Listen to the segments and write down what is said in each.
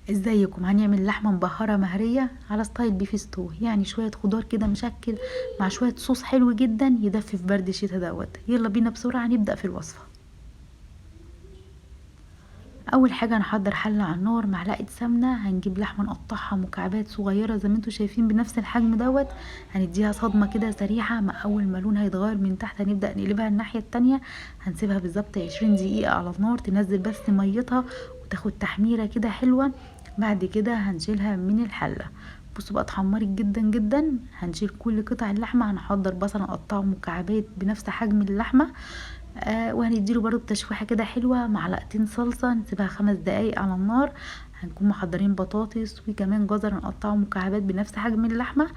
ازيكم؟ هنعمل لحمه مبهرة مهريه على style beef stew، يعني شوية خضار كده مشكل مع شوية صوص حلو جدا يدفي في برد الشتا دوت. يلا بينا بسرعة نبدا في الوصفة. اول حاجة هنحضر حله على النار، معلقه سمنه، هنجيب لحمه نقطعها مكعبات صغيرة زي ما انتم شايفين بنفس الحجم دوت، هنديها صدمة كده سريعة، مع اول ما لونها يتغير من تحت هنبدا نقلبها الناحية التانية. هنسيبها بالظبط 20 دقيقة على النار تنزل بس ميتها وتاخد تحميره كده حلوة. بعد كده هنشيلها من الحلة. بصوا بقى اتحمرت جدا جدا. هنشيل كل قطع اللحمة. هنحضر بصل نقطعه مكعبات بنفس حجم اللحمة، وهنديله برضو تشويحه كده حلوة، معلقتين صلصه نسيبها 5 دقايق على النار. هنكون محضرين بطاطس وكمان جزر نقطعه مكعبات بنفس حجم اللحمة،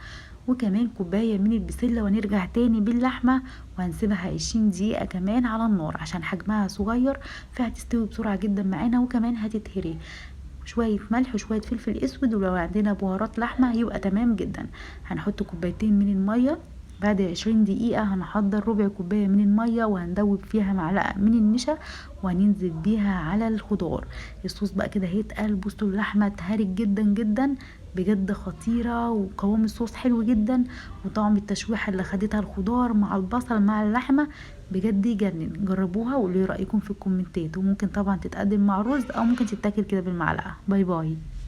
وكمان كوباية من البسله، ونرجع تاني باللحمه وهنسيبها 20 دقيقة كمان على النار عشان حجمها صغير فهتستوي بسرعة جدا معانا، وكمان هتتهري. شوية ملح وشوية فلفل اسود، ولو عندنا بهارات لحمه يبقى تمام جدا. هنحط كوبايتين من المية. بعد 20 دقيقة هنحضر ربع كوباية من المية وهندوب فيها معلقة من النشا وهننزل بيها على الخضار. الصوص بقى كده هيتقل. بصوا اللحمة اتهرت جدا جدا بجد، خطيرة، وقوام الصوص حلو جدا، وطعم التشويحة اللي خدتها الخضار مع البصل مع اللحمة بجد يجنن. جربوها وقولوا لي رأيكم في الكومنتات، وممكن طبعا تتقدم مع رز او ممكن تتاكل كده بالمعلقة. bye bye.